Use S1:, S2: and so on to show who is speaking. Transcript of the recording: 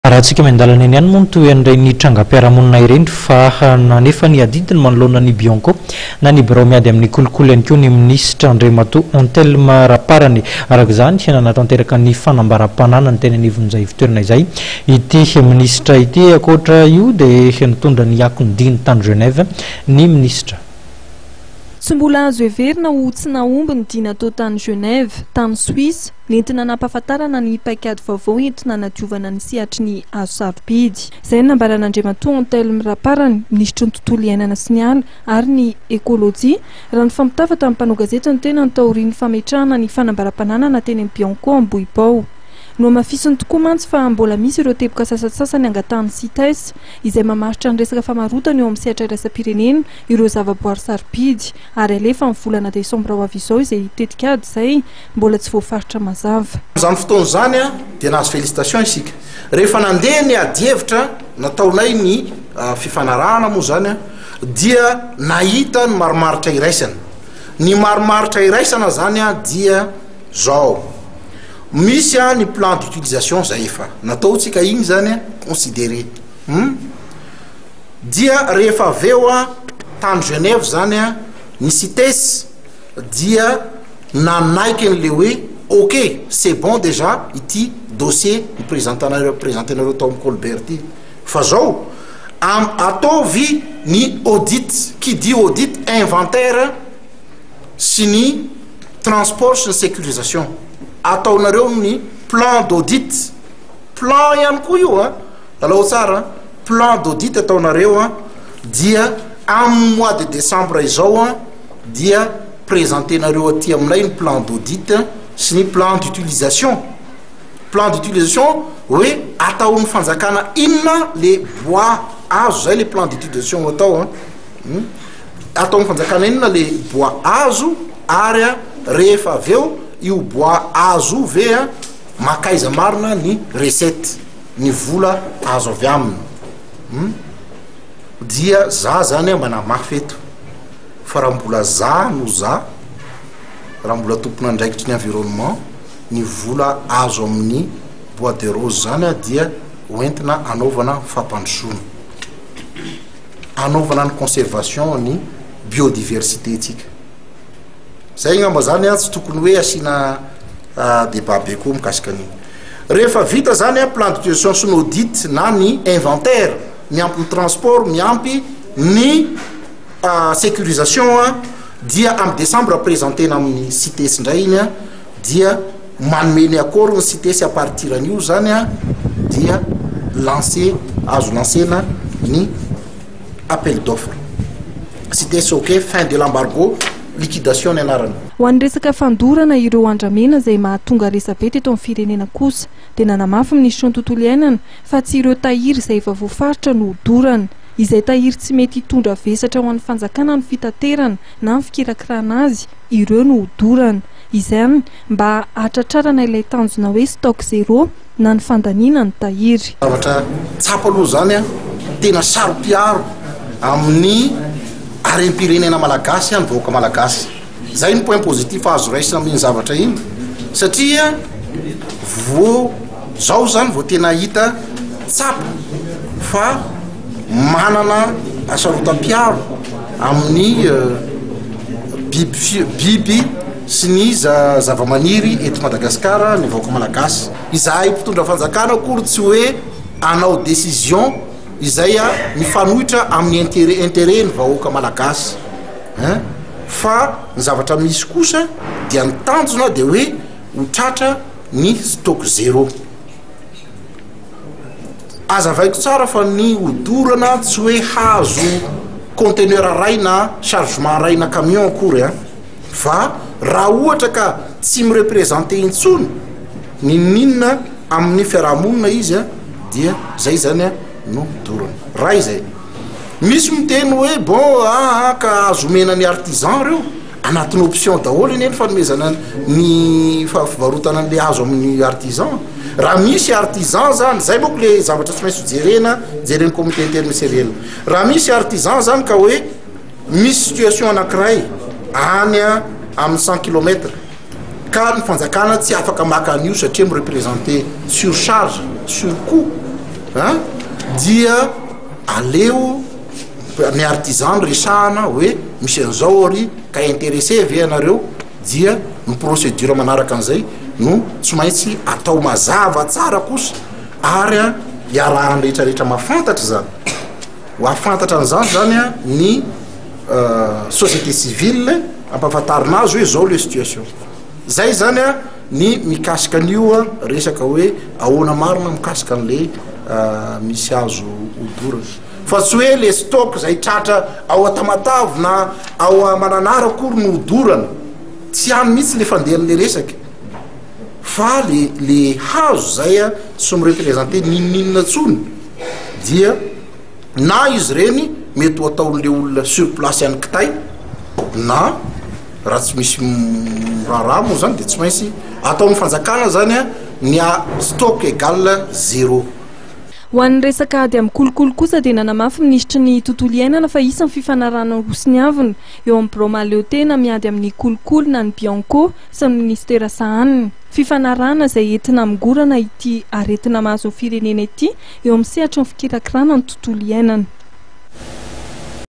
S1: Arahantsika miandalana eny ihany moa ny tohin'ireny trangam-piarahamonina ireny fa nanefa ny adidiny manoloana ny Bianco na ny birao miady amin'ny kolikoly ihany koa ny minisitra Andriamatoa Anthelme Raparany. Araka izany, nanatanteraka ny fanambaram-pananany teny anivon'izay ivotoerana izay ity minisitra ity. Ankoatra io dia nitondra ny akon'ny diny tany Genève ny minisitra.
S2: Tsy mbola azo heverina ho tsy nahomby ny dia natao tany Genève, tany Suisse, nentina nampahafantarana ny paikady vaovao entina hanadiovana ny sehatry ny hazo sarobidy. Izay no nambaran'Andriamatoa Anthelme Raparany, minisitry ny tontolo iainana sy ny ala ary ny ekolojia, raha nifampitafa tamin'ny mpanao gazety ny tenany taorian'ny fametrahana ny fanambaram-pananana teny amin'ny Bianco Ambohibao. Nohamafisiny tokoa mantsy fa mbola misy ireo teboka sasantsasany angatahan'ny Cites, izay mamaritra ny resaka famarotana eo amin'ny sehatra iraisam-pirenena ireo zavaboary sarobidy ary alefa amin'ny volana desambra ho avy izao izay tetikady izay mbola tsy voafaritra mazava.
S3: Tamin'izany fotoana izany dia nahazo félicitation isika. Rehefa nandeha ny adihevitra nataonay ny fifanarahana moa izany dia nahita ny marimaritra iraisana. Ny marimaritra iraisana izany dia zao, misy ny plan d'utilisation izay efa nataontsika iny izany considéré. Hum. Dia rehefa avy eo tany Genève zany ny Cites dia nanaiky an'le hoe ok c'est bon déjà ity dossier ni-presentanareo presentenareo tao amin'ny Colbert ity fa zao am ataovy ny audit, qui dit audit inventaire sy ny transport sy ny sécurisation, ataonareo ny plan d'audit, plan ihany koa io an, alao tsara an. Plan d'audit ataonareo an dia amin'ny mois de décembre izao an dia presenter-nareo aty aminay ny plan d'audit sy ny plan d'utilisation. Plan d'utilisation hoe ataon'ny fanjakana inona le bois azo, zay le plan d'utilisation ho atao an. Ataon'ny fanjakana inona le bois azo ary an rehefa avy eo io bois azo io ve an makaiza marina ny recette. ny vola azo avy aminy hum dia za zany a manamafy eto fa raha mbola za no za raha mbola tompon'andraikitry ny environnement ny vola azo amin'ny bois de rose zany a dia hoentina anaovana fampandrosoana anaovana ny conservation ny biodiversité tsika zay ngamba zany a tsy tokony hoe asiana débat be koa mikasika an'iny Rehefa vita zany a plan d'utilisation sy ny audit na ny inventaire miampy ny transport miampy ny sécurisation a dia amin'ny décembre presentena amin'ny Cites indray iny a dia manome ny accord ny Cites à partir an'io zany a dia lancer azo lancena ny appel d'offre. Cites ok fin de l'embargo liquidation ny anarany.
S2: Ho an'ny resaka fandorana ireo andramena izay mahatonga resabe teto amin'ny firenena kosa dia nanamafy ny minisitry ny tontolo iainana fa tsy ireo tahiry izay efa voafaritra no hodorana. Izay tahiry tsy mety hitondra vesatra ho an'ny fanjakana ny fitaterana na ny fikirakirana azy, ireo no hodorana. Izany mba hahatratrarana ilay tanjona hoe stock zéro na ny fandaniana ny tahiry.
S3: Zavatra tsapa aloha izany an, tena saro-piaro amin'ny harem-pirenena malagasy ny vahoaka malagasy. Izay ny point positif azo raisina amin'iny zavatra iny satria vao zao izany vao tena hita tsapa fa manana hasarotam-piaro amin'ny biby fi- biby sy ny zava-maniry eto Madagasikara ny vahoaka malagasy. Izahay mpitondra fanjakana akory tsy hoe hanao décision izay mifanohitra amin'ny intérêt intérêt ny vahoaka malagasy hein, fa ny zavatra misy kosa dia ny tanjona dia hoe ho tratra ny stock zéro. Azavaiko tsara fa ny hodorana tsy hoe hazo conteneur ray na chargement ray na camion akory an, fa raha ohatra ka tsy mi-representer intsony n'inon'inona amin'ny fiaraha-monina izy an, dia zay zany an no dorana. Ray zay. Misy miteny hoe bon aa ka azo omena ny artisan reo, anatin'ny option daholo anie ny fanomezana ny fivarotana an'le hazo amin'ny artisan. Raha misy artisan zany, zay manko le zavatra tsy maintsy hojerena, jeren'ny comité interministériel. Raha misy artisan zany ka hoe misy situation anankiray any amin'ny cent kilomètre ka ny fanjakana tsy afaka maka an'io satria mi-representer surcharge, surcout. a dia aleo ny artisan no resahana hoe misy an'izao ary ka intéressé ve ianareo, dia ny procédure manaraka an'izay no tsy maintsy atao mazava tsara kosa ary a iarahan'ny rehetrarehetra mahafantatra izany, ho ahafantatra an'izany zany a ny société civile ampahafantarina azy hoe zao le situation. Zay zany a ny mikasika an'io resaka hoe ahoana marina mikasika an'le misy hazo hodorana. Fa tsy hoe le stock zay tratra ao Tamatave na ao Mananara akory no hodorana. Tsy any mihitsy le fandehan'le resaka. Fa le le hazo zay a tsy mi-representer n'inon'inona tsony dia na izy ireny mety ho ataon'le olona sur place any kitay na raha tsy misy raharaha moa zany de tsy maintsy ataon'ny fanjakana zany a ny a stock égal zéro.
S2: Ho an'ny resaka ady amin'ny kolikoly kosa dia nanamafy minisitry ny tontolo iainana fa hisy ny fifanarahana hosoniavina eo amin'ny birao mahaleo tena miady amin'ny kolikoly na ny Bianco sy ny minisitera sahaniny. Fifanarahana izay entina hamongorana ity aretina mahazo ny firenena ity eo amin'ny sehatry ny fikirakirana ny tontolo iainana.